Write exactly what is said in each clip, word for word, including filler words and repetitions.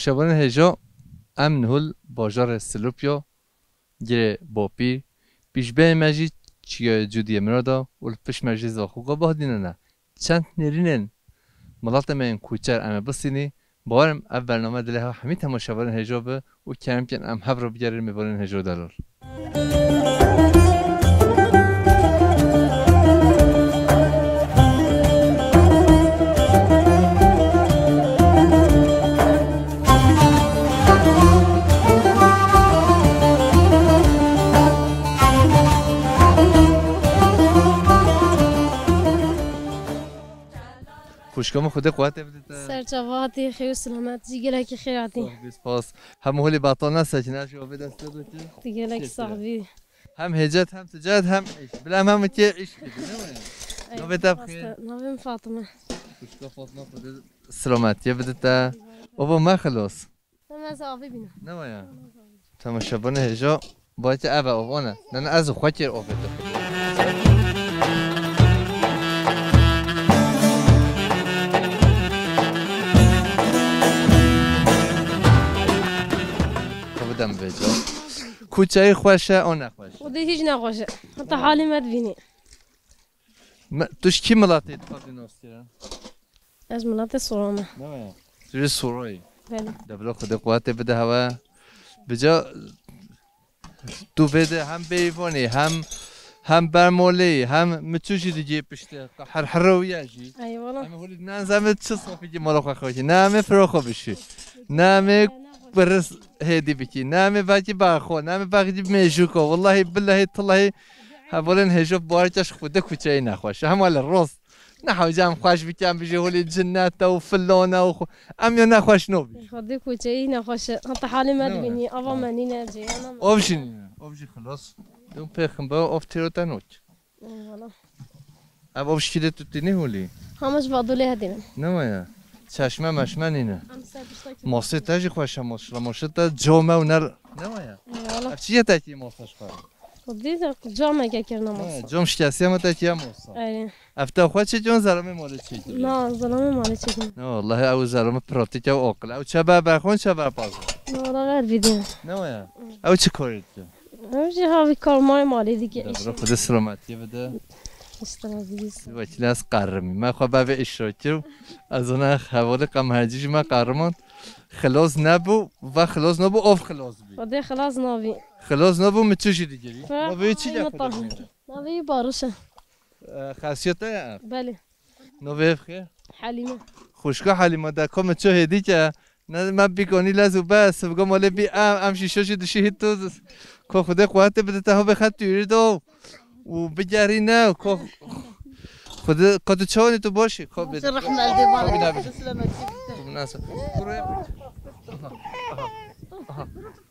Şevanên hêja, em niho li bajarê Silopya, girê Bapîr, pîşbeyê me jî çiyayê Cûdiyê Mirada û li pişt me jî Zaxoka Bahdînê ne. Çend nêrînên miletê me yên koçer em ê bistînî, bawerim ev bername dilê hev hemî temaşevanên hêja bi û kerem kin em hev re bigerin mêvanên hêja delal. Xwişka min, Xwedê quwetê bide te. Serçava hatî, xêr û selamet, jî gelekî xêr hatî. Sax bî, spas. Hemû holî betal nesekin, her şey avê dest pê bikin. Tu gelekî sax bî. Hem hêcet, hem ticet, hem îş. Bila em hemû kê îş bikin, değil mi? Navê te bi xêr? Navê min Fatime. Xwişka Fatime, Xwedê selametiyê bide te. Ova me xilos. Em ez avê bîne. Ne waya? Temaşevanê hêja, baytê ev e, ov, o ne? Ne, ne, ez xwe kêr ovê te. Xwe bidem vêca. Kuçeyî xweş e, o nexweş e? Xwedê hîç nexweş e. Heta halê me dibînî. Me, tu ji kî miletê dixwazî nas kirin? Ez miletê Sora me. Ne waya? Tu jî Sorayî. Belê. De bila Xwedê quwetê bide hewe. Bica tu vê de hem bêyîvanî, hem, hem bermoleyî, hem miçû jî digî piştê. Her herre wiya jî. Eyvallah. Em holî nan zame çi sofî ki mala xwe xwe ki. Ne em ê firo xwe bişî. Ne em ê biris hêdî bikî. Ne em ê vekî ba xwe. Ne em ê vekî mêjûko. Wallahî, billahî, tillahî. Hevalên hêjof bawer ke ji Xwedê kuçeyî nexweş e. Hema li rost. Ne hewce em xweş bikin, em bijî holî cinnete û filone û xwe. Em ya nexweş nobî. Xwedê kuçeyî nexweş e. Heta halê me dibînî. Ava me nîne, ceyana me. Ov jî nîne. Ov jî xilas. Dû pêximbe ov têro te nok. Eyvallah. Ev ov ji kî de tu tînî holî? Hema ji Vadolê hedînin. Ne waya? Çeşme meşme nîne. Em ser pişta kî. Masê te jî xweş e, maşallah, maşallah te came û ner. Ne waya? Eyvallah. Ev çi ye te kî masa ji xwe? Xwedî de cameke kirine masa. He, cam şikestiye me te kî ye masa. Eyê. Ev te xwe çêkirin, zelamê malê çêkirin? Na, zelamê malê çêkirin. Na, wallahî ew zelame pratîk e û aqil e. Ew çe ber berxwin, çe ber pazin? Na, wala ver bidin. Ne waya? Ew çi karê dike? Ew jî havî karmayê malê dike. De bira, Xwedê selametiyê bide. Îşte razî bî. Wekîlê ez qerrimî. Me xwe bevê îşrakir û ez ona hevalê qemhercî jî me qerrimand. Xilas nebû, ve xilas nebû, ov xilas bî. Xwedê xilas nabî. Xilas nebû, mi çi jî digirî. Ha, ma vê çi ay, yapacak? Navê wî Barış e. E, xesiyet te ya? Belê. Navê ev xê? Halîme. Xwişka Halîme de, ka mi çi hêdî ke, ne me bigonî lez û bes, bigo malê bî em, em şîşo jî dişî hît tu, ka Xwedê quwetê bide te, ho bê xet tûrî do û bigerîne, ka Xwedê, ka tu çawanî tu başî, ka bê. Rehmet de. Ka bî nabî. Selamet. Ku nasıl? Kuro ya. Aha, aha,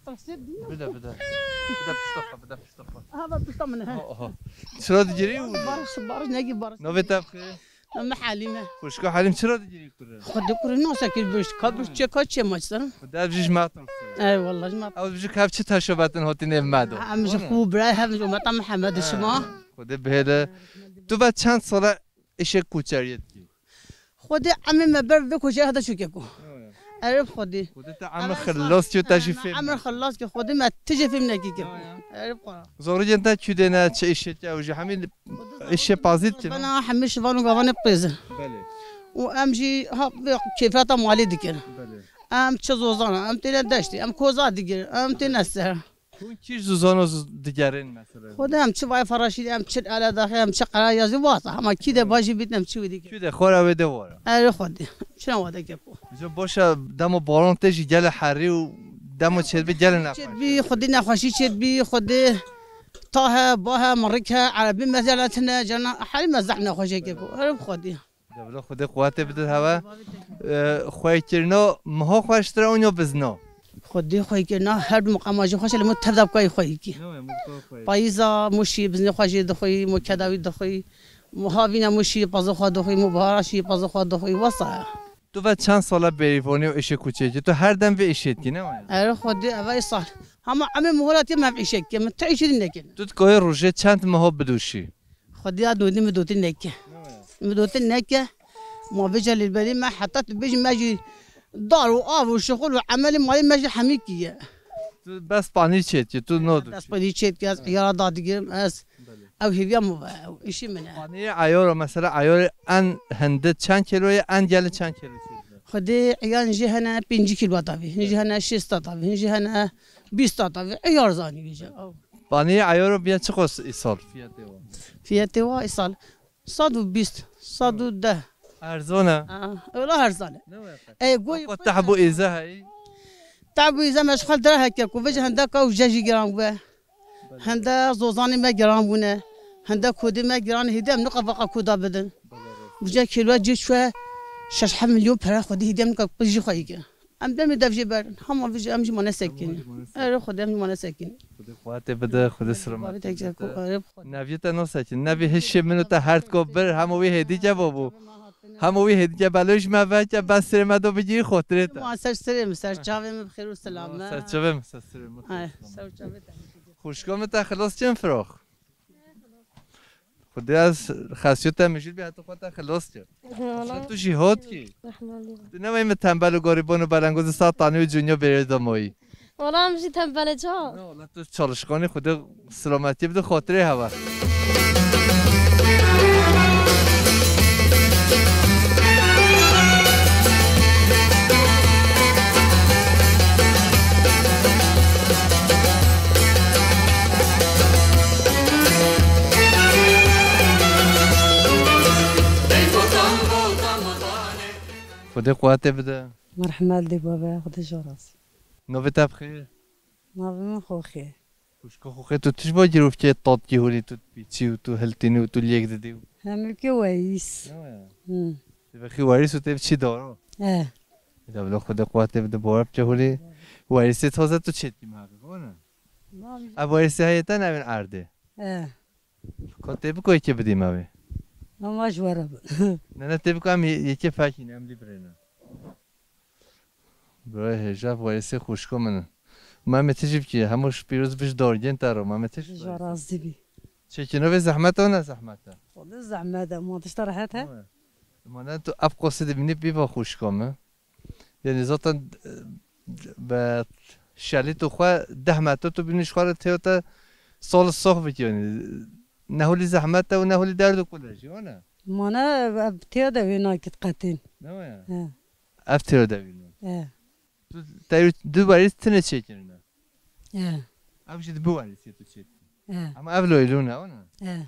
aha. Bide, bide. Bide pişta xwe, bide pişta xwe. Aha, bak pişta min, he. Aha, aha. Çira digirî û? Barış, Barış, ne ki Barış? Navê te bi xêr? Navê Halîme. Xwişka Halîm, çira digirî kure? Xwedê kure nase kir bişt. Ka bişt çê, ka çê maç zanim. Xwedê ev jî ji me tirse. Ey wallah, ji me. Ew jî kev çi teşebetin hotî nêv me do. Em ji xwe bira hem ji umeta Mihemed şima. Xwedê bihêle. Tu ve çend sala îşê koçeriyê dikî? Xwedê emê me ber vê koçerê heta çûke ku. Erê Xwedê. Xwedê te emê xilas kir, te jî fêm. Emê xilas kir, Xwedê me tijê fêm nekî kir. Erê Xwedê. Zorîcên te kû dê ne, çi îşê te ew jî hemî îşê pazî dikir. Bena hemî şivan û gavanê pêzin. Belê. Û em jî ha vê kêfrata malê dikir. Belê. Em çi zozan, em têne deştê, em koza digir, em têne ser. Hûn kî ji zano z-, digerin mesela? Xwedê em çi vay feraşî, em çi ele daxê, em çi qera yazî wasa. Hema kî de bajî bît, em çi wî dike. Kî de xora wê de wara. Erê Xwedê. Çi ne wade ke ku. Ji boşa demo baron tê jî gele herî û demo çêdbî gele nexweş. Çêdbî, Xwedê nexweşî çêdbî, Xwedê ta he, ba he, mirik he, erebî mezele tine, cana herî me zehf nexweşê ke ku. Erê Xwedê. De bila Xwedê quwetê bide hewe. E, xweyîkirina miha xweştir e û ya bizna? Xwedê xweyîkirina her du miqama jî xweş e, lê mo tev de bikayî xweyîkî. Ne wê, mo bikayî xweyî. Payîza mo şî biznê xwe jê dixwî, mo kedawî dixwî, mo havîna mo şî pazê xwe dixwî, mo bihara şî pazê xwe dixwî, wesa ye. Tu ve çend sala bêrîvanî û îşê kuçekî? Tu her dem vê îşê dikî, ne wê? Erê Xwedê, eve îsal. Hema emê miholatê me vê îşê dike, min tu îşê din nekin. Tu dikayê rojê çend miha bidûşî? Xwedî ya dotî min dotî neke. Min dotî neke. Ma vêca lêberî me heta tu bêjî me jî Dar û av û şixul û emelê malê me jî hemî kiriye. Tu bes panî çêdikî, tu no dikî. Bes panî çêdikî, ez iyara dadigirim, ez Belê. Ew hêviya min ve, ew îşî min e. Paniyê eyora, mesela eyorê en hindi çend kilo ye, en gelî çend kilo çêdibe? Xwedê eyan jî hene pêncî kilo tavî, hin jî hene şêst tavî, hin jî hene bîst tavî. Eyar zanî vêje. Paniyê eyora biya çiqos îsal fiyetê wa? Fiyetê wa îsal sed û bîst, sed û deh. Erzan e? Ha, öyle erzan e. Ne were? E, goy. Apa tah bu êze heyî? Tah bu êze meşxal dere heke ku vêje hende ka û jejî giran bûye. Hende zozanê me giran bûne. Hende kodê me giran, hêdî em niqe veqa koda bidin. Bûje kêlwe cê çûye şeş heft milyon pere, xwedî hêdî em niqe qijî xwe yike. Em demê dev jê berin. Hema vêje em jî mane sekîn. Erê xwedî em jî mane sekîn. Xwedê quwetê bide, xwedê silametî bide. Erê xwedî. Neviyê te no sekîn. Nevî hişê min û te her ko bir, hema wî hêdî ke bû. Hema wî hêdî ke belo ji me ve ke bes sirê me do bigî xotirê te. Ma ser sirê min, ser çavê min bi xêr û selame. Ser çavê min, ser sirê min. Hay, ser çavê te. Xwişka min te xilas çin firox. Xwedê ez xesiyê te mijûl bî, heta xwe te xilas kir. Wala. Tu jî hot kî. Rehmanî. Tu ne weyî min tembel û gorîbon û belengoz û satanî û cûnyo bêrê damoyî. Wala em jî tembel e ca. Ne, wala tu çalışkanî, Xwedê silametiyê bide xotirê hewe. Xwedê quwetê bide. Merhmet dê bave, Xwedê jê razî. Navê te bi xêr? Navê min Xoxê. Xwişka Xoxê, tu tişt ba girovkê tat kî holî tu pîçî û tu hiltînî û tu lêk didî û. Hemûkê werîs. Ya, ya. Hı. Tê vexî werîs û tê çî daro. E. Eda bila Xwedê quwetê bide, bawer bike holî. Werîsê taze tu çêdikî me heqî, wana? Ev werîsê heye te navên erdê. E. Ka tê biko yekê bidî me wê. Ama ji we re bi. Ne, ne, tê biko em ye-, yekê fekîn, em lî birêne. Birayê hêja, werîsê xwişko min in. Ma em ê tişt bikî, hemû ji pîroz bij dorgên te re, ma em ê tişt. Ji razî bî. Çekîno vê zehmet e, ne zehmet e? Xwedê zehmet e, ma tişta rehet he? Ma ne tu ev qosê dibînî bîva xwişka min. Yani zaten, e, be şelî tu xwe deh metre tu bînî ji xwe re têyo te sol sox bikî yani. Ne holî zehmet e û ne holî derd û kul e jî, wana? Ma ne, ev têyo de wê nakit qetîn. Ne waya? He. Ev têyo de wê nakit. He. Tu te du berî tine çêkirine. He. Ev jî di bi werîsê tu çêdikî. He. Ama ev loylûn e, wana? He.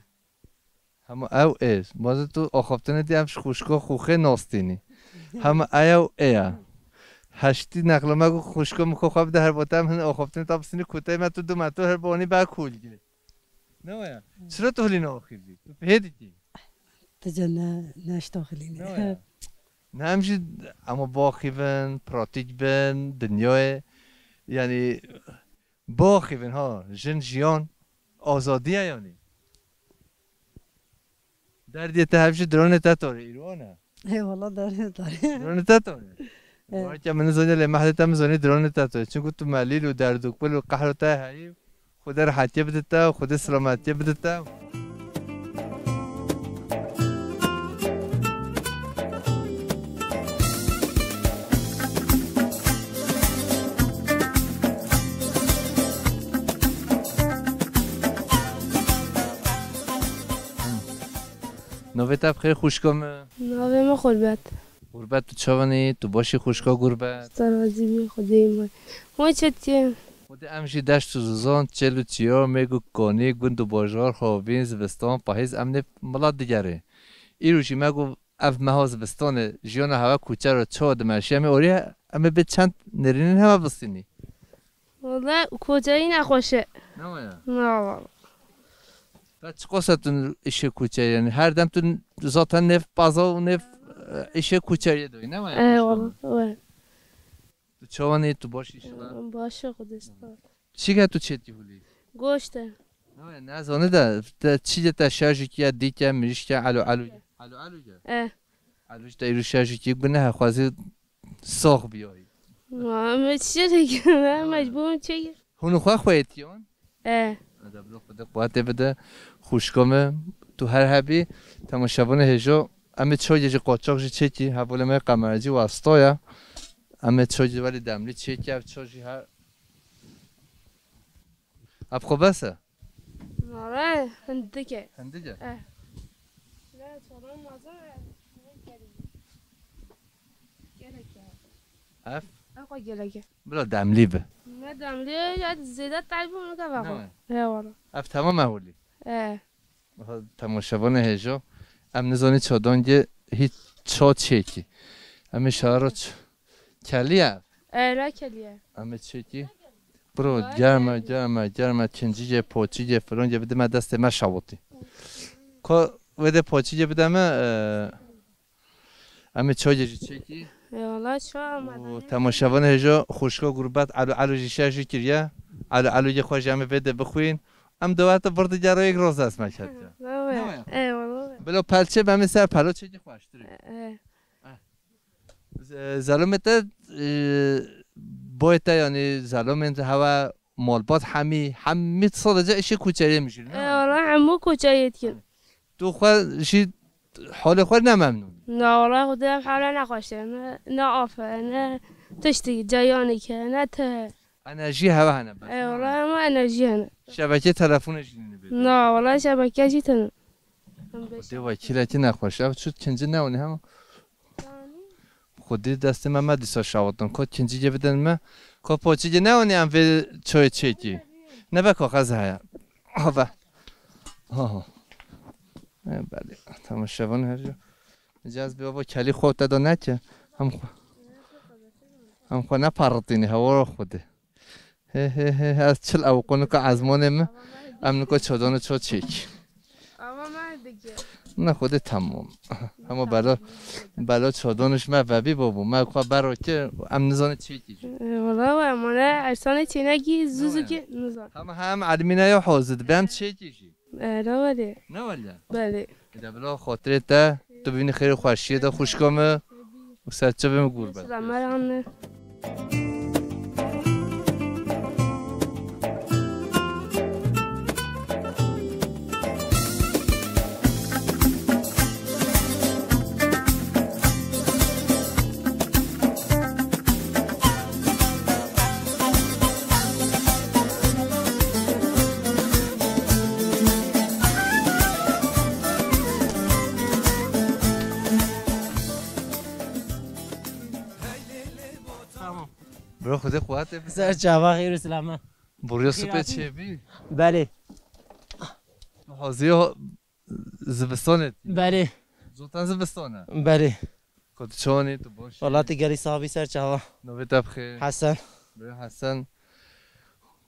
Hema ew ê. Baze tu axaftinê dî ev ji xwişka Xoxê nastînî. Hema ew ê ya. Heştî neqla me got xwişka min xwe xwe bide her bate em hin axaftinê ta bisînî kutey me tu du metro her bonî be kulgê. Ne waya? Çira tu hilî neaxivî? Tu pihê dikî? Ti ce ne, ne ji taxilî ne. Ne waya? Ne em jî ema biaxivin, pratîk bin, dinyayê. Yani biaxivin ha, jin jiyan, azadî ye yani. Derdê te hev jî dronê te tore, îro ne? Ê wala derdê tare. Dronê te tore. Evet. Weke min nizaniye lê mehlê te min zanî dronê te tore. Çunku tu melîl û derd û kul û qehro te heyî. Xwedê rehetiyê bide te û Xwedê silametiyê bide te. Navê te bi xêr xwişka me? Navê me Xurbet. Xurbet, tu çawan î? Tu baş î xwişka Gurbet? Star razî bî, Xwedê may. Hûn çi dikin? Xwedê em jî deşt û zizan, çêl û çiya, mêg û kanî, gund û bajar, havîn, zivistan, pahîz, em nê mila digerê. Îro jî me got ev meha zivistanê jiyana hewa koçer û çawa dimeşî, em ê orî, em ê bê çend nêrînên hewa bistînî. Wele koçerî nexweş e. Ne waya? Na wala. Te çiqas e tu îşê koçerî, yani her dem tu zaten nêv paza û nêv, e, îşê koçerî doyî, ne waya? E, wala, we. Tu çawan î, tu baş î şila? Baş e, Xwedê spa. Çi ke tu çêtî hulî? Goşt e. Ne waya, ne zanî de, te çi de te şerjî kiye, dîke, mirîşke, alo, alo, alo, alo ye. E. Alo, işte îro şerjî kiye, gune he, xwezî Sox biyayî. Ma me çi çêkir? Me mecbûr çêkir. Hûn xwe xwe êtiyan? E. Eda bila Xwedê quwetê bide. Xwişka me, tu her hebî, temaşevanê hêja, em ê çayê jî qaçax jî çêkî, hevalê me qemercî westaya. Em ê ço jî welî demlî çêkî, ev ço jî her. Ev xwe bes e? Nare, hindik e. Hindik e? Eh. Ne, çalan mezin e. Gerek e. Ev? Ev xwe gerek e. Bila demlî bi. Ne demlî, ya zêde tay bû, ne kadar xwe. Ne? He, wala. Ev tamam e holî? He. Temaşevanê hêja, em nizanî çadan ge hîç ça çêkî. Em ê şara ç-, kelî ye? Ela kelî ye. Em ê çêkî. Bro, germe, germe, germe, kincî ge, poçî ge, filan ge, bidime destê me şawitî. Ko wê de poçî ge bide me, e, Em ê çayê jî çêkî. Eyvallah, çay û amadanê. Temaşevanê hêja xwişka gurbet Elo Elo jî şer jî kiriye. Elo Elo yê xwe jî em ê vê de bixwîn. Em dewete vir digera yek roz dest me ketiye. Eyvallah. Bila pelçe be em ê ser pelo çêkî xweştir e. Eh. Z-, zelomê te, e, boyê te, yanî zelomên te hewe malbat hemî, hemî sadece işê koçeriyê mijîl, ne? E, wala hemû koçeriyê dikin. Tu xwe jî halê xwe ne memnûn? Na, wala xwedê ev hala nexweş e. Ne, ne af e, ne tiştî, cayanî ke, ne ti. Enerjî heve hene bes. E, wala hema enerjî hene. Şebekê telefonê jî nîne bê. Na, wala şebeke jî tune. Xwedê wekîlekî nexweş. Ev çut kincî newanî hema. Xwedî destê me me dîsa şawitin. Kot kincî ge bidin me. Kot poçî ge newanî em vê çoyê çêkî. Nebe ko xez heye. Ava. Aha. E, belê. Tamam şevan her jo. Caz bi baba kelî xwe te da neke. Hem xwe. Hem xwe ne parritînî hewara Xwedê. He, he, he, he, ez çil ew qonika ezmonê min, em nika çodanê ço çêk. Ama me dike. Ne xwedê temam. Hema bela, bela çodanê ji me vebî bûbû. Me xwe bero kir, em nizanê çêkî jî. E, wala we, emane ersanê çênekî, zû zû ki nizan. Hema hem elmîna ya hazir dibe, hem çêkî jî. E, ra welê. Ne welê? Belê. Ede bila xatirê te, tu bibînî xêr û xweşiyê de xwişka min û ser çavê min gûr be. Selamet anne. Tamam. Bro, Xwedê quwetê bide. Ser çava, xêr û selama. Buriya supê çêbî? Belê. Tu haziya zivistanê? Belê. Zotan zivistan e? Belê. Ku tu çawanî, tu baş î? Wala tu gelî sax bî, ser çava. Navê te bi xêr? Hesen. Bê Hesen.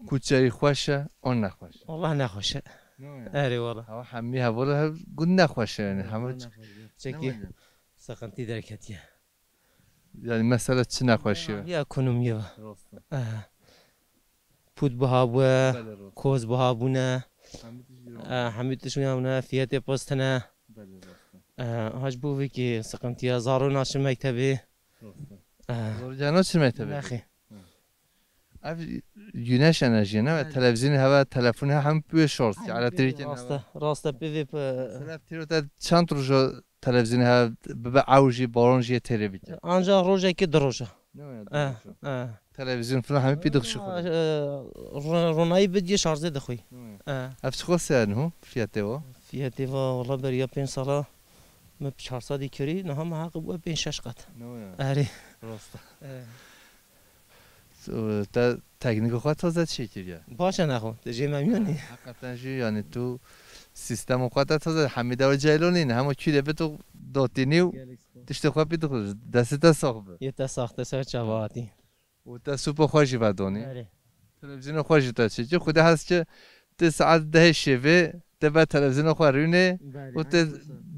Kuçeyî xweş e, an nexweş e? Wala nexweş e. Ne ya? Erê wala. Hewa hemî hevala hev gund nexweş e, yanî. Wala hema nexweş e. Çekî. Ne wala? Seqintî derketiye. Yanî mesele çi nexweşî ye? Ya ekonomiyê ve. Rast e. Eh. Pût biha bûye, belê, rast. Koz biha bûne. Hemî tişt jî rast. Eh, hemî tişt wîna bûne, fiyetê poz tune. Belê, rast e. Eh, hac bû vî ki seqintiya zaro naçin mektebê. Rast e. Eh. Zaro cihê naçin mektebê? Nexê. Ev güneş enerjiyê ne ve, belê, televizyonê heve, telefonê heve, hemî pê şarj ki, elektrîkê ne ve. Rast e, rast e, pê vê pe- Mesela tîro te çend roja televizyonê heve bibe ew jî, baron jî yê têrê bike? Ancak rojekê du roja. Ne ya, du roja. Eh, eh. Televizyon falan hemî pê dixişi xwe. Eh, ro-, ronayî bidye şarjê dixwî. Ne ya. Eh. Ev çiqas e niho, fiyetê wa? Fiyetê wa, wala beriya pênc sala me çar sedî kirî, niha me heq bûye pênc şeş qat. Ne ya. Erê. Rast e. Eh. Te teknîka xwe taze çêkiriye. Baş e nexwe, tu jê memnûn î? Heqeten jî, yanî tu sîstema xwe te taze, hemî dewa ceylo nîne, hema kî de bi tu dotînî û tiştê xwe pî dixwe, destê te sax bi. Yê te sax, te ser çava hatî. Û te sûpa xwe jî vedonî. Erê. Televîzyona xwe jî te çêkî, xwedê hez ki Ti saet dehê şevê, ti be televîzyona xwe rûnê û ti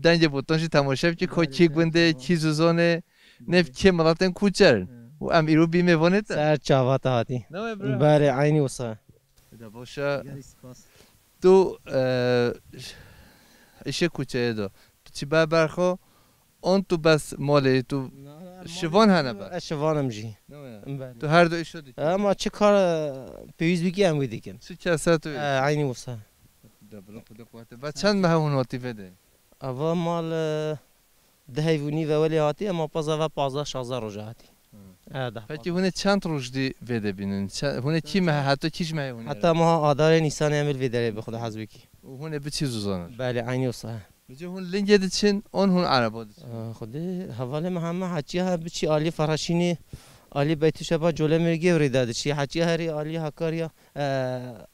dengê botan jî temaşe bikî, ko kî gund e, kî ziwan e, nêv kê miletên koçer in. Û em îro bî mêvanê te. Ser çava te hatî. Ne wê bira? Berê, eynî wisa. De baş e. Gelî spas. Tu, e, îşê koçeriyê de. Tu çi be berxo? An tu bes malê tu şivan hene be? Ez şivan im jî. Ne wê? Belê. Tu her du îşo dikî? Ema çi kar, e, pêwîst bikî em wê dikin. Çi kese tu? E, eynî wisa. De bila Xwedê quwet e. Ve çend mehe hûn hatî vê de? Eva mal, e, dehê hûnî ve welê hatî, ema paza ve pazdeh şazdeh roja hatî. E, deh Peki hûn ê çend roj dî vê de bînin? Çe-, hûn ê kî meh-, heta kî ji mehê hûn ê Heta re? Meha Adarê Nîsanê em ê vê derê bi Xuda hez bikî. Û hûn ê biçî Zuzan? Belê, eynî wisa. Biçî hûn lingê diçin, on hûn ereba diçin? E, Xwedê, hevalê me heme heçiya he biçî alî Feraşînê, alî Beytûşeba Colemêrgê û rêda diçî. Heçiya herî alî Hakarya, e,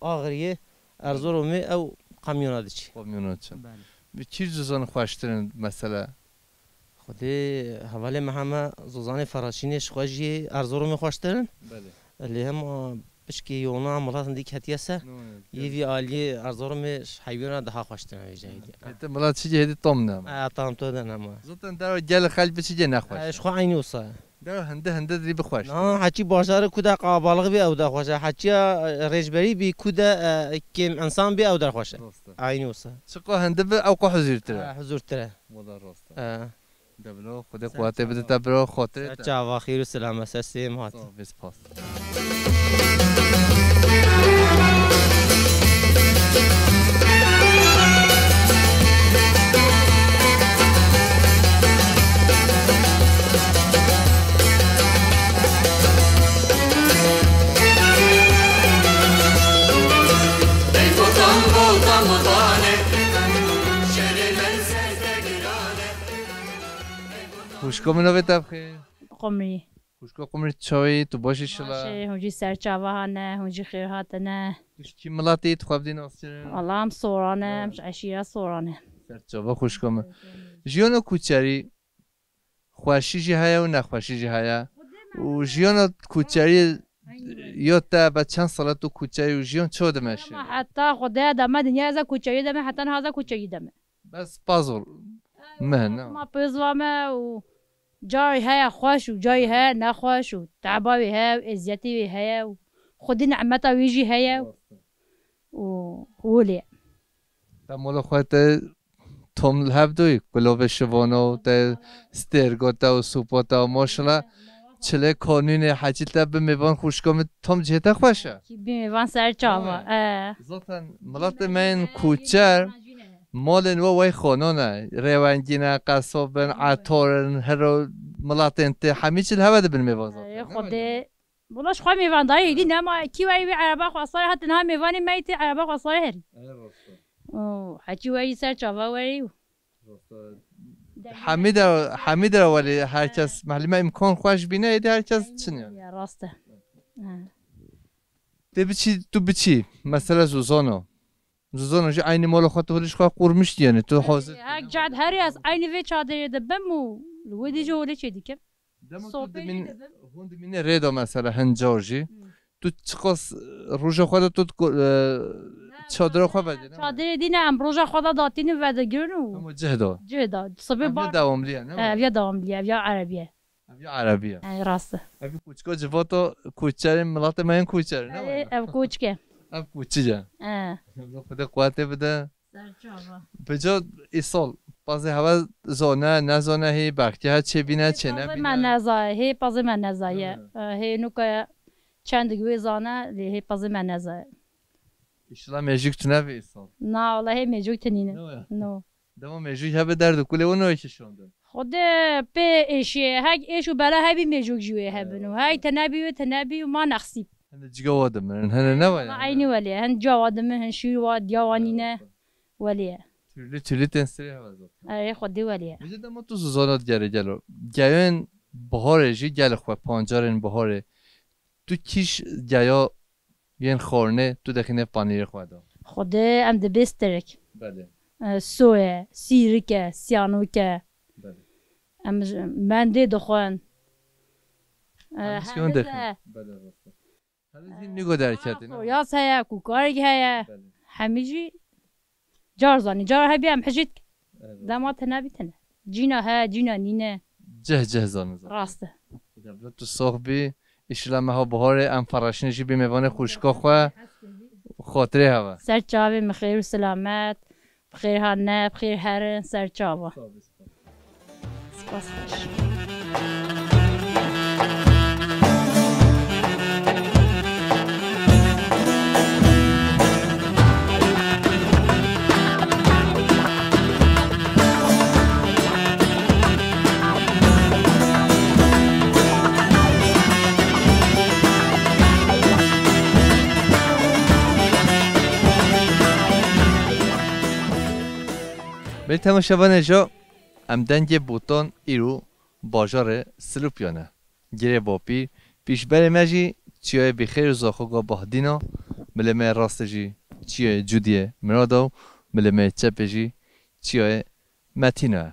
Axiriyê, Erzoromê ew kamyona diçî. Kamyona diçin. Belê. Bi kî Zuzan xweştir in mesela? Xwedê hevalê me heme Zozanê Feraşînê ji xwe jî Erzoromê xweştir in. Belê. Lê hema pişkê yona milat hindî ketiye ser. No, Yê vî aliyê Erzoromê ji heywana daha xweştir in vêca hêdî. Hêdî milat çi hêdî tom ne ama. E, tam to de nema. Zaten dero gel xelk bi çi nexweş. E, ji xwe eynî wisa. Dero hinde hinde dirî bixweş. Na, heçî bajarê ku de qabalix bî ew de xweş e. Heçiya, e, rêjberî bî ku de, e, kêm insan bî ew de xweş e. Rast e. Eynî wisa. Çiqa hinde bi ew qo huzûrtir e. E, huzûrtir e. Wala rast e. E. De bilo, Xwedê Ser quwetê bide çava. Te biro, xotirê Ser te. Çava, xêr û selamet, ser sêm hat. Sağ ol, spas. Xwişko min, navê te bi xêr? Qumrî. Xwişko Qumrî, çawa yî? Tu baş î şila? Baş e, hûn jî ser çava hane, hûn jî xêr hatine. Tu ji kî milatê yî, tu xwe bidî naskirî? Wala em Soran e, em ji eşîra Soran e. Ser çava xwişko min. Jiyana kuçerî xweşî jî heye û nexweşî jî heye. Û jiyana kuçerî yo te be çend sala tu kuçerî û jiyan çawa dimeşe? Ama heta Xwedê de me dinya ez kuçerî de me, heta niha ez kuçerî de me. Bes pazol meh, ne? Ma pêzva me û cayê heye xweş û cayê heye nexweş û teba wê heye û eziyetê wê heye û xwedî nimeta wê jî heye û, û holê. Te mola xwe te tom li hev doyî, kulovê şivano û te stêrgo te û supo te û maşallah. Çilê kanûnê hecî te bi mêvan xwişka min tam cihê te xweş e. Kî bi mêvan ser çava, Evet. e. Zaten milatê me yên kuçer, malên we wey xanan e. Rêwengî ne, qesob in, etor in, hero milatên tê hemî çi li hev e dibin mêvan zaten. Ey, ne Xwedê. Wala ji xwe mêvandayî êdî nema, kî weyî wî ereba xwe asayê hatin ha mêvanê me yî tê ereba xwe asayê herî. Ey, rast e. Û hecî weyî ser çava weyî û. Hemî de, hemî de welê her kes mehlîme îmkan xweş bîne, êdî her kes çin yani. Ya, rast e. Ha. Tê biçî, tu biçî, mesela Zuzano. Zuzano jî eynî mala xwe tu hilî ji xwe qurmiş diyene, tu hazir. Her cad her yaz eynî vê çadêrê de bim û li wê dî jî holê çê dikim. Dema tu Sohbetê dimîn-, dibim. Hûn dimîne rê de mesela hin car jî. Hı. Tu çiqas roja xwe de tu, e, çadira xwe vedî, ne? Çadêrê dî ne, em roja xwe de datînin vedigirin û Hema cih de. Cih de. Sibê Ev ya bar dewamlî ye, ne? Ev ya dewamlî ye, ev ya erebî ye. Ev ya erebî ye. Ey, rast e. Ev koçka civata koçerên milatê me yên koçer, ne? Ey, ev koçke. Ev koçice. E. Xwedê quwetê bide. Serçava. Pêca îsal pazê hewe zane, nezane hê, belkî he çêbîne, çênebîne. Pazê me nezayê, hê pazê me nezayê. Evet. E, hê nuka çendik wê zane, lê hê pazê me nezayê. Îşila mêjûk tune vê îsal. Na, wala hê mêjûk tinîne. Ne waya? No. Dema mêjûk hebe derd û kulê wan wekî şandin. Xwedê pê êşê, hek êş û bela hebî mêjûk jî wê hebin û hek tenebî wê tenebî û ma nexsîb. Hene ciga wa dimirin, hene ne waya? Wala eynî welê, hin ciya wa dimin, hin şûr wa, diya wa nîne. Welê ye. Tûlî tûlî tên sirê hewe zaten. Erê, xwedî welê ye. Vêca dema tu zozana digerê gelo. Geyên biharê jî gelê xwe, pancarên biharê. Tu kîş geya yên xwarinê tu dixînê panîrê xwe de? Xwedê em dibê stirik. Belê. E, soye, sîrike, siyanoke. Belê. Em ji mendê dixwin. E, Em ji hemiz hemiz e. Belê, rast e. Hemiz hîn nîgo derketî, ne? Soyas heye, kukarik heye. Belê. Hemî jî car zanî, car hebî em hijît. Evet. Dema tine bî tine. Cîna he, cîna nîne. Cih cih zanî zaten. Rast e. Dewlet tu sox bî. Îşila meha biharê em Feraşînê jî bê mêvanê xwişka xwe. Xatirê hewe. Ser çavê min xêr û selamet. Bi xêr hatine, bi xêr herin, ser çava. Sağ ol, sağ ol. Spas xweş. Ey temaşevanê jo, em dengê Botan îro bajarê Silopya ne. Girê Bapîr, pîşberê me jî çiyayê Bixêr û Zaxoga Bahdîna, milê me yê rastê jî çiyayê Cûdiyê Mirada û milê me yê çepê jî çiyayê Metîna ye.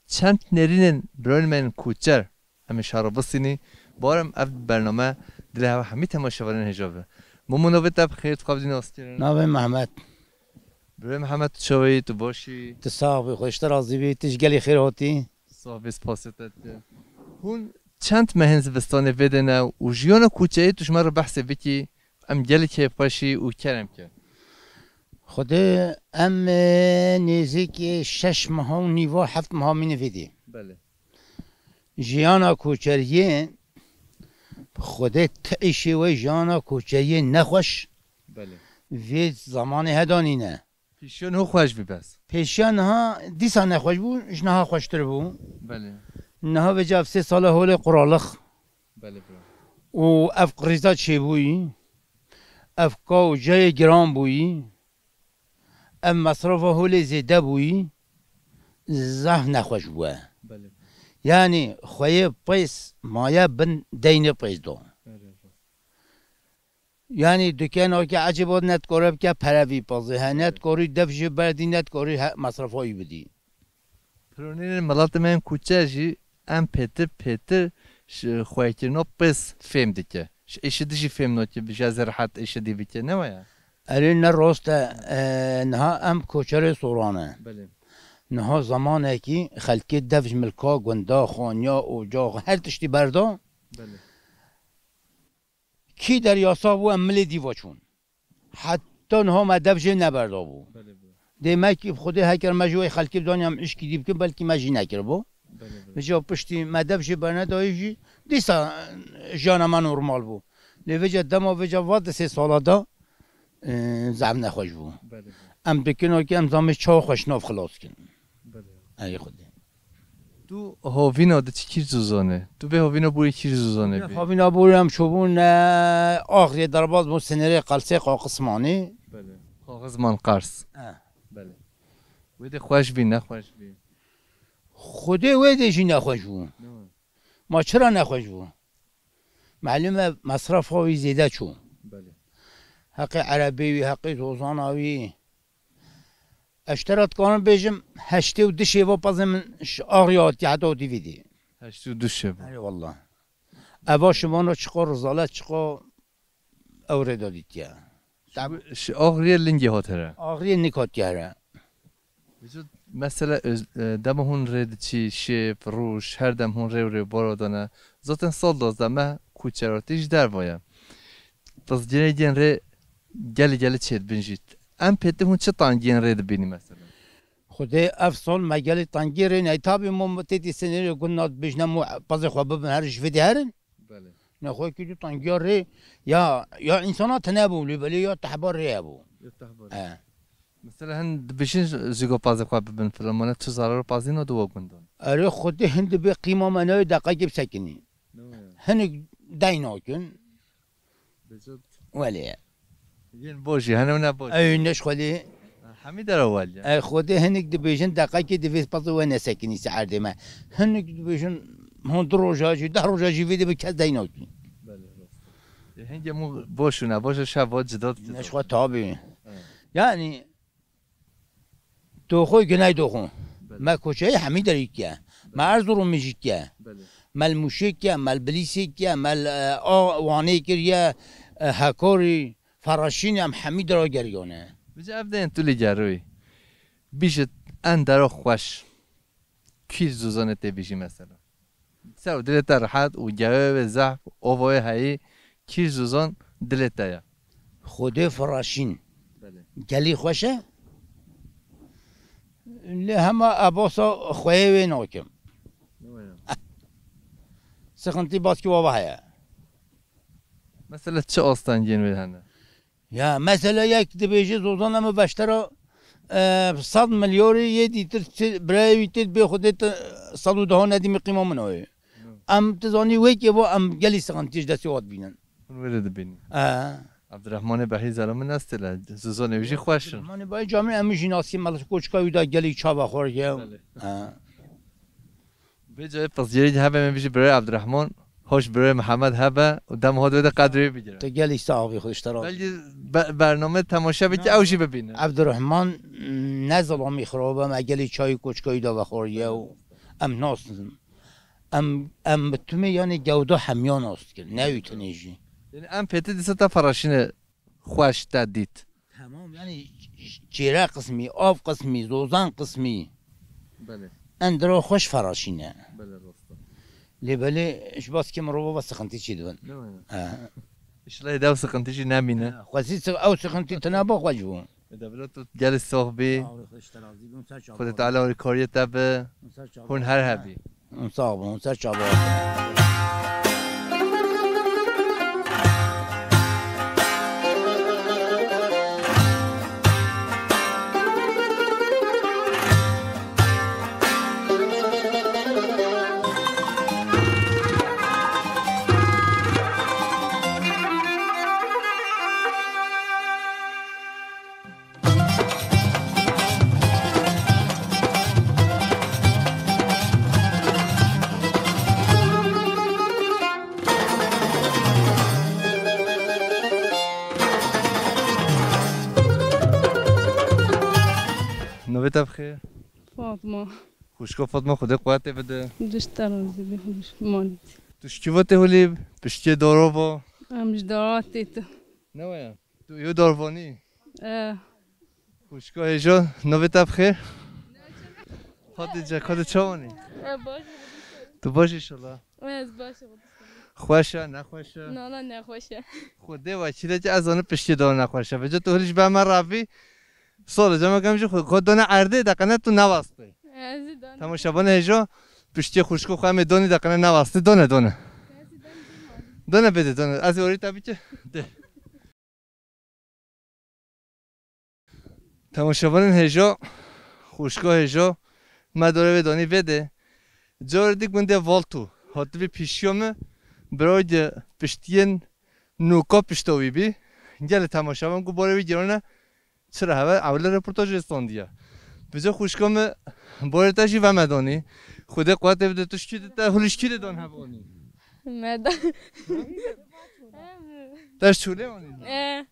Çend nêrînên birayên me yên koçer em ê şara bistînî. Barim ev bername dilê hev hemî temaşevanên hêja be. Momo navê te bi xêr, tu xwe bidî nas kirin. Navê Mehmet. Birê Mehmet, tu çawa yî, tu baş î? Tu sax bî, xwe ji te razî bî, tu ji gelî xêr hatî. Sax bî, spasê te dikim. Hûn çend mehên zivistanê vê de ne û jiyana koçeriyê tu ji me re behsê bikî, em gelî kêfxweş î û kerem ke. Xwedê em, e, nêzîkî şeş meha û nîva heft meha mîne vê dî. Belê. Jiyana koçeriyê, Xwedê ti îşê wê jiyana koçeriyê nexweş Belê. Vê zemanê hedanî ne. Pêşiya niha xweş bî bes. Pêşiya niha dîsa nexweş bû, ji niha xweştir bû. Belê. Niha vêca ev sê sala holê quralix. Belê bira. Û ev qirîza çêbûyî, ev ka û cayê giran bûyî, ev mesrafa holê zêde bûyî, zehf nexweş bûye. Belê. Yanî xweyê pês maye bin deynê pês do. Erê, rast. Yanî dukenakî ecêba nedikare bike pere vî pazê he, nedikare dev jê berdî, nedikare he mesrefa wî bidî. Pironînên miletê me yên koçer jî em pêtir pêtir ji xweyekirina pês fêm dike. Ji êşidî jî fêm nake, bije ez ê rehet êşidî bike, ne waya? Erê ne rast e, e, niha em koçerê soran e. Belê. Niha zemanekî xelkê dev ji milka gunda, xaniya, ocaxa, her tiştî berda. Belê. Kî der yasa bû, em milê dî va çûn. Heta niha me dev jê neberdabû. Belê, belê. Dê me kî bi Xwedê heker me ji wê xelkê bidanî em îşkî dî bikin, belkî me jî nekiribû. Belê, belê. Vêca piştî me dev jê bernedayî jî, dîsa, e, jiyana me normal bû. Lê vêca dema vêca va di sê sala da, e, zehf nexweş bû. Belê, belê. Em dikin o ki em zamê çawa xweş nav xilas kin. Belê. Ey Xwedê. Tu havîna di çi kîr zozanê? Tu bê havîna borî kîr zozanê bî? Havîna borî em çûbûn, e, Axriyê derbas bûn, sinêrê Qelsê Qaqismanî. Belê. Qaqisman Qers. E. Belê. Wê de xweş bî, nexweş bî? Xwedê wê de jî nexweş bû. Ne wa? Ma çira nexweş bû? Melûm e, mesrefa wî zêde çû. Belê. Heqê erebê wî, heqê zozana wî. Ez ji te re dikarim bêjim, heştê û du şêva pezê min ji Axriyê hatiye heta dîvî dî. Heştê û du şêva. Erê wallah. Eva şimano çiqo, rizalet çiqo, ew rê de dîtiye. Ji, ji Axriyê lingê hat here. Axriyê nik hatiye here. Vêca mesela, e, dema hûn rê diçî, şêv, roj, her dem hûn rê û rêbara dane. Zaten sal duwazdeh meh koçeratî ji derve ye. Pizdgirêkên rê gelî gelî çêdibin jî. Em pêtir hûn çi tengiyên rê dibînî mesela? Xwedê ev sal me gelî tengiyê rê ney. Tabî mo têtî sinêrê gund na dibêjne mo pezê xwe bibin her ji vê dê herin. Belê. Nexwe kî tu tengiya rê ya, ya însana tune bû lê belê ya tehba rê hebû. Ya tehba rê. He. Mesela hin dibêjin zîgo pazê xwe bibin filan, mane tu zarar pazî nade wa gundan. Erê Xwedê hin dibê qîma me nayê deqekê bisekinî. Ne ya? Hinik dey nakin. Bêjot. Welê. Yên bojî, hene ne bojî. Ey neş Xwedê. Hemî dera welî. Ey Xwedê hinik dibêjin deqekê divê pazê we nesekinî se erdê me. Hinik dibêjin hon du roja jî, deh roja jî vê de bi kes dey nakî. Belê, rast. E, hingê mû boş û ne boş e, şeva cida dikî. Neş xwe tabî. Evet. Yani, doxo güney doxo. Belê. Me koçeyê hemî derî kiye. Me Erzurumî jî kiye. Belê. Me li Mûşê kiye, me li Bilîsê kiye, me li, e, a Wanê kiriye, e, Hekorî, Feraşînê em hemî dera geriyane. Vêca ev deyên tu lê geroyî. Bîjit en dera xweş. Kîr zozanê tê bîjî mesela. Ser û dilê te rehet û gewê wê zehf, ova wê heyî, kîr zozan dilê te ye. Xwedê Firaşîn. Belê. Gelî xweş e. Lê hema ebasa xweyê wê nakim. Ne waya? Sıkıntı baskı baba heye. Mesela çi astengên wê hene? Ya, mesela yek dibêje zozan em veştera, e, sed milyarî yê dîtir çi, birayê wî tê bê xwe dê te sed û deha nedî min qîma min ayê. Hı. Em tu zanî wê kê bo em gelî sıkıntı ji destê wan dibînin. Hûn wê de dibînin. E. Abdurrahmanê Behî zela min nastêle. Zozanê wî jî xweş in. Abdurrahmanê Behî camî em jî nasî mel koçka wî da gelî çava xwar ye. Belê. Ha. Vê cayê pirsgirêkî hebe me bijî birayê Abdurrahman, hoş birayê Mihemed hebe û dem hot wê de qedrê wî bigire. Te gelî sax bî, xweş te razî. Belkî be-, bername temaşe bike ew jî bibîne. Abdurrahman ne zilamî xirab e, me gelî çayî koçka wî da vexwar ye û em nasin. Em, em bi tumê yanî gewda hemiyan nas dikin, ne wî tenê jî. Yani em pêtê dîsa te feraşîne xweş te dît. Tamam, yani ç-, ç-, çêre qismî, av qismî, zozan qismî. Belê. Endira xweş feraşîne. Belê, rast e. Lê belê ji baskê mirova ve sıkıntı çî dibin. Değil mi? He. İşlay dev sıkıntı jî nemîne. He, xwezî sı-, ew sıkıntı tine ba xwe ji bo. E, de bila tu gelî sox bî. Sağ ol, xweş te razî bin, ser çava. Xwedê Teala alîkariyê te bi. Ser çava. Hûn her hebî. Hûn sax bin, hûn ser çava. Navê te bi xêr? Fatma. Xwişko Fatma, Xwedê quwetê bide. Dişt te razî be, xwişk. Tu ji kî ve tê holî? Piştiyê doro ve? Em ji daratê te. Ne waya? Tu yo darvanî? E. Xwişka hêja, navê te bi xêr? Hatice, Hatice çawanî? E, baş. Tu baş inşallah. Ez baş. Xweş e, nexweş e? Na, na, nexweş e. Xwedê wekîlekî ez zanim piştiyê dana nexweş e. Vêca tu hilî ji ber me rabî, sol e, cem e, em jî xwe, xwe dane erdê, deqene tu newastê. Ez ê dane. Temaşevanê hêja, piştiyê xwişko xwe em ê donî, deqene newastê, done, done. Ez ê dane, dane. Done bêdê, done. Ez ê orî te bike. De. Temaşevanên hêja, xwişka hêja, me dore vê danî vê de. Carê di gundê Valtû hatibî pîşiya min, birayê de piştiyên nûka pişta wî bî. Gelê temaşevan ku barê wî girane, çira heve ewle reportajê standiye. Vêca xwişka min, barê te jî ve me danî. Xwedê quwetê bide, tu ji kî de te, hûn ji kî de dan hev anî? Me da. Te ji çolê anî? E.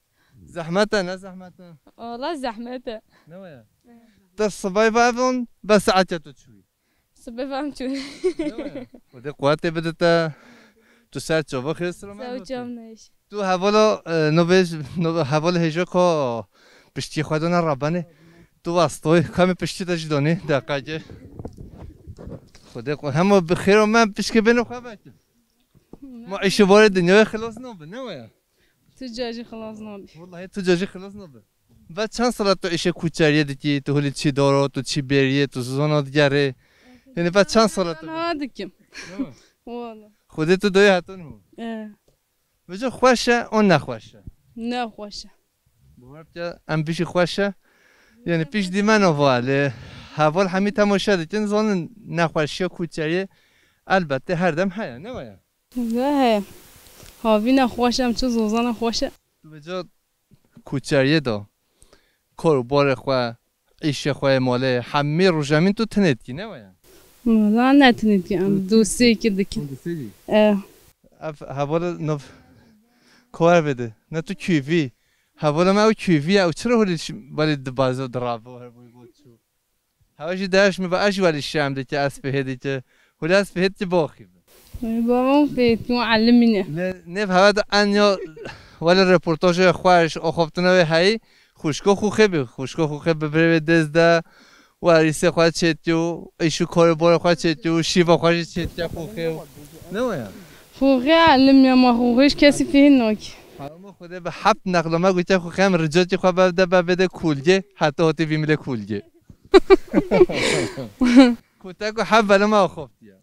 Zehmet e, ne zehmet e? Wala zehmet e. Ne waya? Te sibay ve ev an, be saetiya tu çûyî. Sibê ve em çûyî. Ne waya? Xwedê quwetê bide te. Tu ser çava xêr selamet. Ser çava neş. Tu hevala, e, nobê, no, hevala hêja ka piştî xwe dana rabenê. Tu wastoy, kamê piştî te jî donê, deqayê. Xwedê qu-, hema bi xêr ame pişkê bêne xwe veke. Ma îşê barê dinyayê xilas nabe, ne waya? Tu ca jî xilas nabî. Wallahî tu ca jî xilas nabe. Ve çend sala tu îşê kuçeriyê dikî, tu hilî çî doro, tu çî bêriyê, tu zona digerê. Yani ve çend sala tu? Ha dikim. Değil mi? Wala. Xwedê tu doyê hetan ho. E. Vêca xweş e, o nexweş e? Nexweş e. Bawer bike, em bijî xweş e. Yani pişt dîmena va, lê heval hemî temaşe dikin, zanin nexweşiya kuçeriyê elbette her dem heye, ne waya? Ve heye. Havîna xweş e, em çi zozana xweş e. Tu vêca kuçeriyê de kar û barê xwe, îşê xwe yê malê, hemî rojemîn tu tinê dikî, ne waya? Wala ne tinê dikî, em dosêkî dikin. Hûn dosêkî? E. Ev hevala nav koer vêde. Ne tu kîvî. Hevala me ew kîvî ye, ew çira holî şi-, belê dibaze û dirabe û her boy got çû. Hewa jî deş mi ve ez jî welî şem dike, ez pihê dike. Hûlê ez pihê dike boxî bi. Babam pê tu elimîne. Lê nêv hewa de en ya welî reportajê xweş, axaftina wê heyî, xwişko xûxê bi. Xwişko xûxê bi birê wê dêz de, werîsê xwe çêtiyo, îş û karê borê xwe çêtiyo, şîva xwe jî çêtiye xûxê. Ne waya? Xûxê elim ya ma xûxê ji kesî pihê nakî. Heroma Xwedê bi heft neqla me gotiye xûxê em ricatî xwe bev de bevê de kulgê, heta hatî vî milê kulgê. Ku te ku heft bela me axaftiye.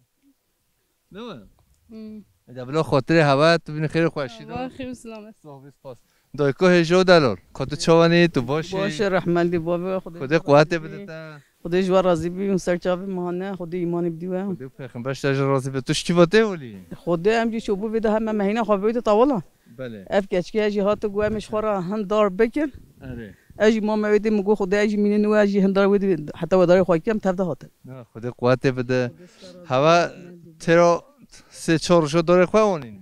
Değil mi? Hmm. E de bila xatirê hewa, tu bînî xêr û xweşî de. Hewa xêr û selamet. Sağ ol, spas. Dayko hêja û delal. Ka tu çawa nî, tu baş î? Baş e, rehmendî bavê we, Xwedê Xwedê ji we quwetê razî bide bi. Te. Xwedê ji we razî bî, hûn ser çavê me hane, Xwedê îmanê bidî we. Xwedê û pêxember ji te jî razî be. Tu ji kî ve tê holî? Xwedê em jî çûbû vê de heme me hîna xwe bi wê de tawala. Belê. Ev keçkê jî hate got em ê ji xwe re hin dar bikin. Erê. Ez jî mame wê dê min got Xwedê ez jî mînê nû ez jî hin dar wê dê heta we darê xwe kêm tev de hatin. Ya, Xwedê quwetê bide. Xwedê ji te razî be. Hewa têra sê çar roja darê xwe anîn.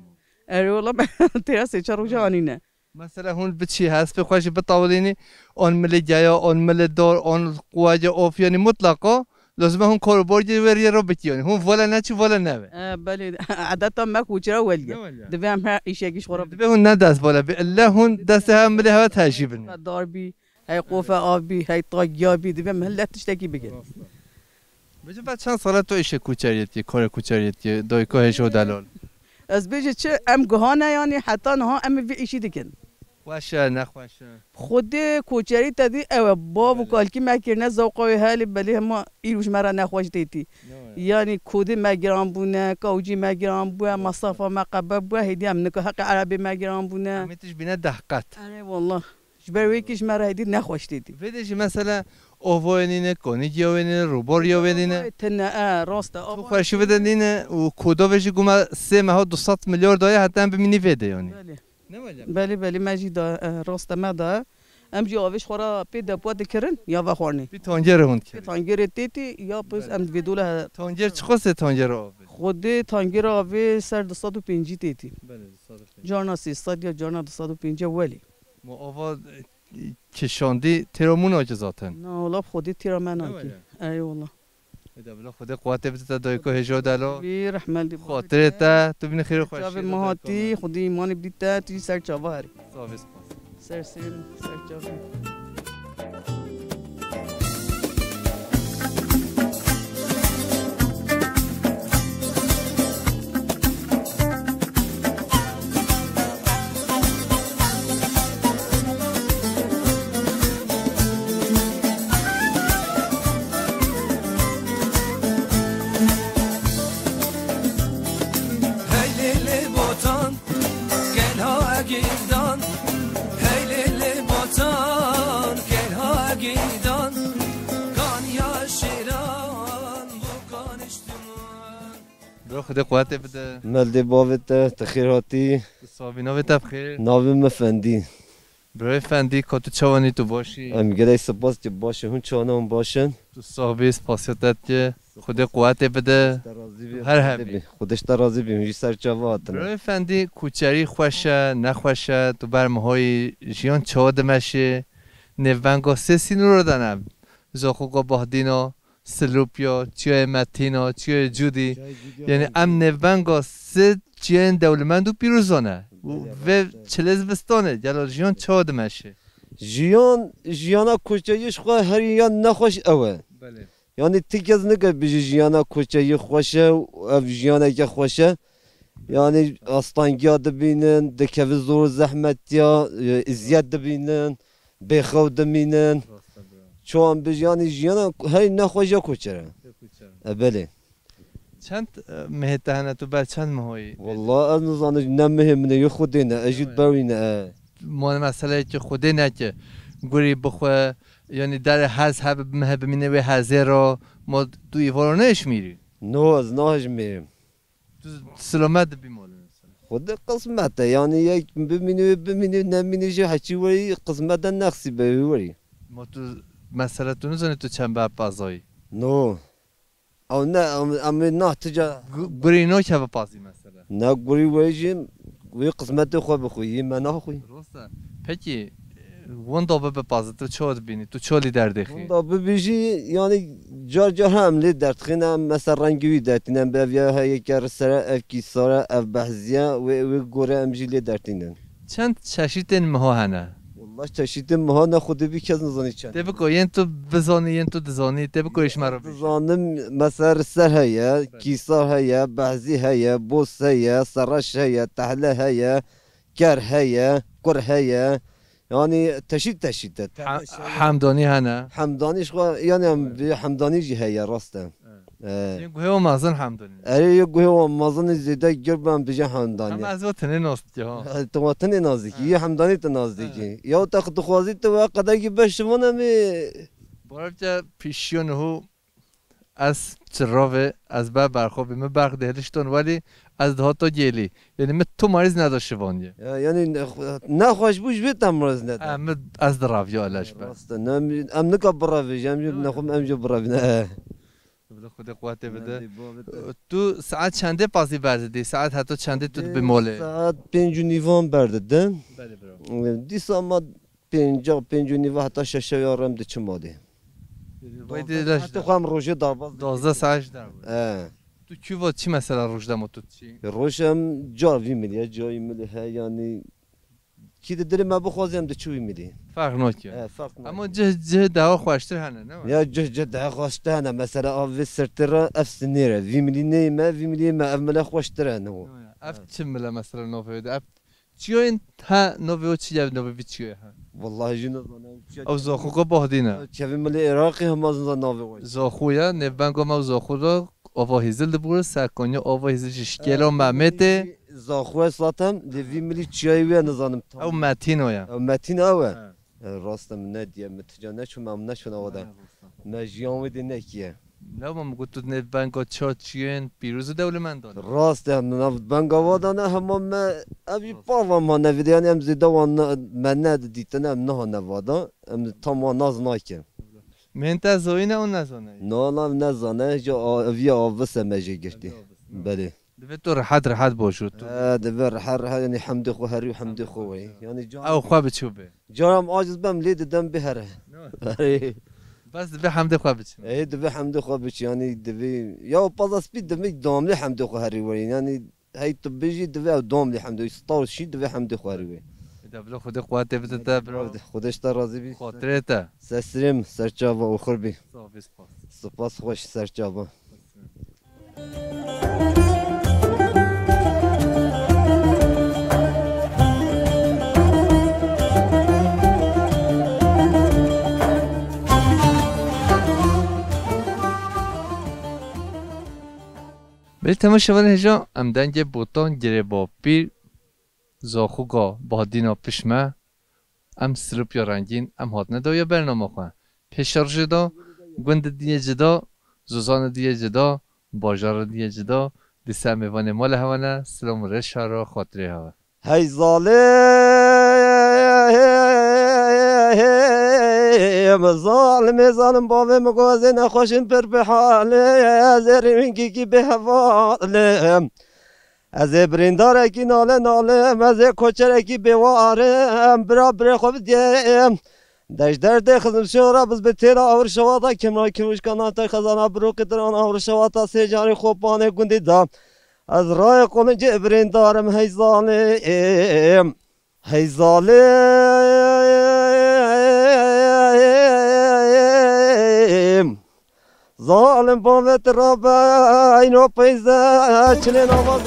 Erê wela me têra sê çar roja anîne. Mesela hûn biçî hespê xwe jî bitawilînî, an milê geya, an milê dar, an quwece of, yanî mutlaqa lazim e hûn karobargê wê rê re bikî, yanî hûn vala neçî, vala neve. E, belê, edeta me koçera welge. Ne welge? Divê em her îşekî ji xwe re Divê hûn ne dest vala bî, ille hûn destê hev milê hev tejî bin. Dar bî, hey qofe av bî, hey tagiya bî, divê em hin let tiştekî bikin. Rast e. Bêje, ber çend sal e tu îşê koçeriyê dikî, karê koçeriyê dikî, dayko hêja û delal? Ez bêje çi, em guhane yanî heta niha em vî îşî dikin. Xweş e, nexweş e? Xwedê koçerî te dî ew e, bav û Belê. Kalkî me kirine zewqa wê helê belê hema îro ji me re nexweş têtî. Ne were? Yanî kodê me giran bûne, kawcî me giran bûye, mesafa me qebe bûye, hêdî em nika heqê erebê me giran bûne. Em ê tu ji bîne deh qet. Erê wallah. Ji ber wê kî ji me re hêdî nexweş tê dî. Vê de jî mesela avayê nîne, kanî giya wê nîne, rûbar ya wê nîne. Tine, e, rast e. Tu xweşî vê de nîne û koda vê jî guma sê meha du sed milyar daye heta em bimînî vê de yanî. Belê. Ne wele? Belê, belê, me jî da, e, rast e, me da. Em jî avê ji xwe re pê depo dikirin, ya vexwarnê. Pê tangêrê hûn dikirin. Pê tangêrê tê tê, ya pis Belê. Em vê dole he. Tangêr çi xwestê tangêra avê? Xwedê tangêra avê ser du sed û pêncî tê tê. Belê, du sed û pêncî. Carna sê sed ya carna du sed û pêncî welê. Ma ava, e, kişandî têra mû nake zaten. Na, wala bi Xwedê têra me Ne nake. Wele? Ey wala. Eda bila Xwedê quwetê bide te dayko hêja û delal. Wî rehmel dî Xatirê te, tu bînî xêr û xweşiyê Çavê de me dayko hatî, me. Xwedê îmanê bidî te, tu jî ser çava herî. Savê spas. Ser sêr, ser çavê. Hey lê lê botan, gel ha girdan. Hey lê lê botan, gel ha girdan. Kan ya şêran, bu kan iştiman. Bro, Xwedê quwetê bide. Meldê bavê te, te xêr hatî. Tu sabî, navê te bi xêr? Navê min Fendî. Birayê Fendî, ka tu çawa nî, tu baş î? Em gelek spas ki baş in. Hûn çawa ne, hûn baş in? Tu sax bî, spasiya te dike. Xwedê quwetê bide. Te razî bî, Her Xwedê hebî. Bî. Xwedê ji te razî bî, hûn jî ser çava hatine. Birayê Fendî, koçerî xweş e, nexweş e, tu ber mihayî jiyan çawa dimeşê? Nêvbenga sê sînora de ne. Zaxoka Bahdîna, Silopya, Çiyayê Metîna, Çiyayê Cûdî. Çiyayê Cûdî Yanî hem em nêvbenga sê çiyayên dewlemend û pîroza ne. Û Belê, vê rast e. Çilê zivistanê, gelo jiyan çawa dimeşe? Jiyan, jiyana koçeriyê ji xwe herî ya nexweş ew e. Belê. Yanî ti kes nike bijî jiyana koçeriyê xweş e û ev jiyaneke xweş e. Yanî astangiya dibînin, dikevî zor û zehmetiya, e, eziyet dibînin, bêxew dimînin. Rast e, bira. Çawan bijî, yanî jiyana herî nexweş ya koçer e. Ya koçer e. E, belê. Çend, e, mehê te hene, tu ber çend mihoyî? Walla ez nizanim, ne mehê min e, yê Xwedê ne, ez jî Evet. berwî ne, e. Ma meseleyekî Xwedê neke, gurî bixwe, yanî derê hez hebe, mehê bimîne wê hezê re, ma tu îvara nehişmîrî? No, ez nahişmîrim. Tu silamet dibî malê mesela? Xwedê qismet e, yanî yek bimîne wê bimîne, nemîne jî heçî werî, qismet e, nexsîbe wî werî. Ma tu, mesela tu nizanî tu çend be pazayî? No. Ew ne, em, em ê nah ti ca Gu-, gurî nakeve pazî mesela. Ne gurî wê jî, wê qismetê xwe bixwî, yê me naxwî. Rast e. Pekî, e, wenda bibe pazî, tu çawa dibînî? Tu çawa lî derdêxî? Wenda bibî jî, yanî car car ha em lê derdixîne, em mesela rengî wî dertîne, em bi ev ya heye ker sere, ev kîsar e, ev behzî ye, wê, wê gore em jî lê dertînin. Çend çeşîtên miha hene? Wallah çeşîtên miha ne xwedê bî kes nizanî çend. Tê biko yên tu bizanî, yên tu dizanî, tê biko ji me re bêje. Dizanim, mesela ser heye, Belê. Kîsar heye, behzî heye, bos heye, serreş heye, tehle heye, ker heye, kur heye. Yanî teşît teşît e. He-, Tereş heye. Hemdanî hene. Hemdanî ji xwe, yanî em Evet. Hemdanî jî heye, rast e. Evet. He. Yên guhê wan mezin Hemdanî. Erê, yê guhê wan mezin zêde gir ben bije Hemdanî. Ama ez wan tenê nas dikî ha. Tu wan tenê nas dikî, yê Hemdanî tu nas dikî. Ya te dixwazî tu ve qedekî beş şivan em ê. Baravke pîşiyo niho ez çiravê, ez be berxo bî, min berx dihêlişton welî ez dihata gêlî. Yanî min tu merîz neda şivandiye. Ya, yanî ne-, nexweş bû ji vê te merîz neda. He, min ez diraviya leş be. Rast e, ne, em, em nika birevêjin, em jî nexwe em jî birevîne. He. Bila Xwedê quwetê bide. Nabê bavê te. Tu saet çendê pazî berdidî? Saet heta çendê tu dibî molê? Saet pênc û nîvan berdidim. Belê bira. Dîsa ma pênca, pênc û nîva heta şeşe ya rem diçim malê. Wê dê Dozda leş saetê de. Xwe em rojê derbas dikin. Dozda saet ji derve. He. Tu kî va çi mesela roj dema tu çi? Roj em car vî milî ye, cayî milî he, yanî kî di dilê me bixwazî em diçû wî milî. Ferq nake. He, ferq nake. Ama cih, cih daha xweştir hene, ne? Ya cih, cih daha xweştir hene. Mesela av vê sirtê re ev sinêr e. Vî milî neyê me, vî milî me ev mile xweştir hene o. Ev çi mile mesela navê de? Ev çiyoyên ha navê o çi ye, navê vî çiyoyê ha? Vallahi jî nizanim. Ew Zaxûka Bahdîn e. Çevî milê Iraqê hema zin navê o. Zaxû ye, nêvbenga me û Zaxû re ava Hîzil dibûre, serkaniya ava Hîzil jî Şikêla Memêtê. Zaxû ye zaten, lê vî milî çiyayê wê nizanim tam. Ew Metîno ye. Ew Metîn ew e. He. E, rast e, min nediye, min tija neçûm, em neçûn ewa de. He, rast e. Me jiyan wê dê nekiye. Lewma min got tu nêvbenga çar çiyên pîroz û dewlemendan. Rast e, min nav benga wa dane, hema me ev jî pava ma nevî de, yanî em zêde wan ne, me nedidîtine, em niha nevada, em tam wan nas nake. Mên te zoyî ne û nezane? Na, na, nezane, ji a-, ev ya avise me jê girtî. Ev ya avise, na. Belê. Divê tu rehet rehet boşû tu. E, divê rehet rehet, yanî hemdê xwe herî û hemdê xwe weyî. Yanî can Ew xwe biçû bê. Caram aciz bem lê didem bê here. Ne? Erê. Bes divê hemdê xwe biçin. Ê, divê hemdê xwe biçî, yanî divê, ya paza spî divê damlê hemdê xwe herî weyî. Yanî hey tu bijî divê ew damlê hemdê, star şî divê hemdê xwe herî weyî. Ê, de bila Xwedê quwetê bide te, bro. Xwedê ji te razî bî. Xatirê te. Sesirêm serçava û xir bî. Sağ ol, spas. Spas xweş serçava. Belê temaşevanên hêja, em dengê Botan Girê Bapîr, Zaxûga Bahdîna Pişme, em Silopya Rengîn, em hatine dawiya bernama xwe. Pêşerojê de gundê diyê cida, zozanê diyê cida, bajarê diyê cida, dîsa mêvanê mala hewa ne, silam û rêşa re xatirê hewa. Hey zalim, zalimê zalim bavê min gozê nexweşin pir bi halê, ez ê rîwîngîkî bê hevalê. Ez ê birîndarekî nale nalim, ez ê koçerekî bêwarim, bira birê xwe bidêm. Dej derdê xizim şora biz bi têra awir şewata kemra kirûşka nate xezana birûqî dirana awir şewata sê carî xopanê gundî da. Ez rayê qolincê birîndarim hey zalim. Hey zalim. Zalim bavê tu rabe eyno peyze çilên avaz